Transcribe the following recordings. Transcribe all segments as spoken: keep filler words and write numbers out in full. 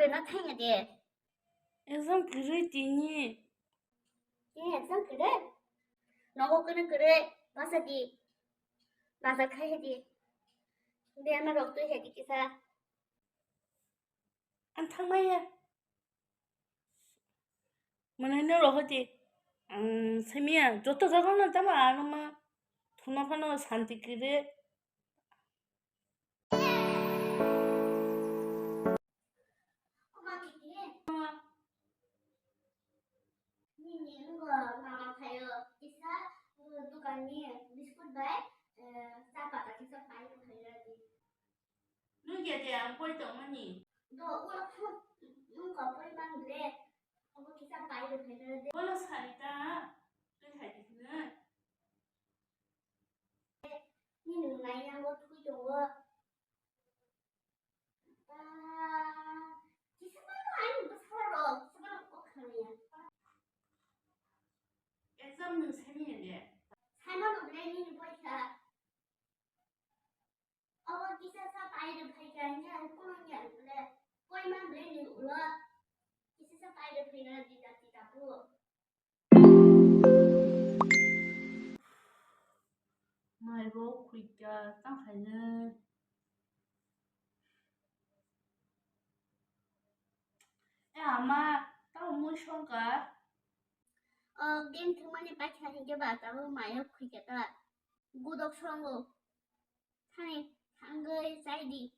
Ema thangya de. Exam kwrwi tini. Tini exam kwrwi? Nogo kwrwi kwrwi basa di. Bazar khai hai di. Be ama rok twi hai di kisa. Ang thangmaya. Mwnai no rohor di. Ang simiya joto jaga no tamo ano ma. Thuna phano santi kwrwi. Nini wngkha mama phaio kisa, uh, dokanni biskut bai, uh, cha pata kisa pai rw phairw di. Nung ya de ang poi tongmani? Do ulo phun nung ko poi mang le. Obo kisa pai rw phairw di. Bono sari ta, twi hai di hwnwi. Nini nai yango thui tongo. Ah, kisa mano ani bwsarok, kisa mano kok khamya. Exam nwng sani ya de? Sama no ble nini poisa. Obo kisa sa pai rw phai kha, ani ang kuno ni ang ble. Koi man ble ni ulo. Kisa sa pai rw phai na di ta ti ta bu. Mai bo khuika tang khainai. E ama, tamo mui songkha. O game thwngmani paikha hinkhe ba tabuk maio khuika ta. Gudok songo. Thani thangwi chai di.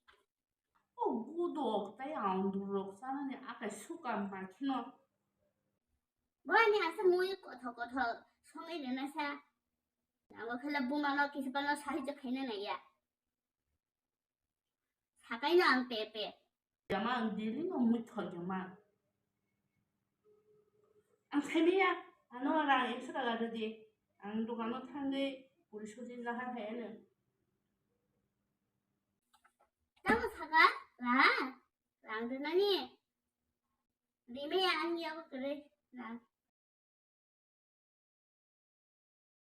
O gudok tai ang durok chanani akai suka ma kheno. Boini asa mui kothok kothok songwi rwna sa. Abo khe le buma no kisa phano sahajyo khaina naiya. Sakai no ang pepe. Jama ang daily no mui thok jama. Ang saimaya, ano rang ekso taka rwdi. Ang dukano thangwi puri suji naha hai ano. Tamo saka? Ra? Rang rwnani? Rimaya ang yago kwrwi rang.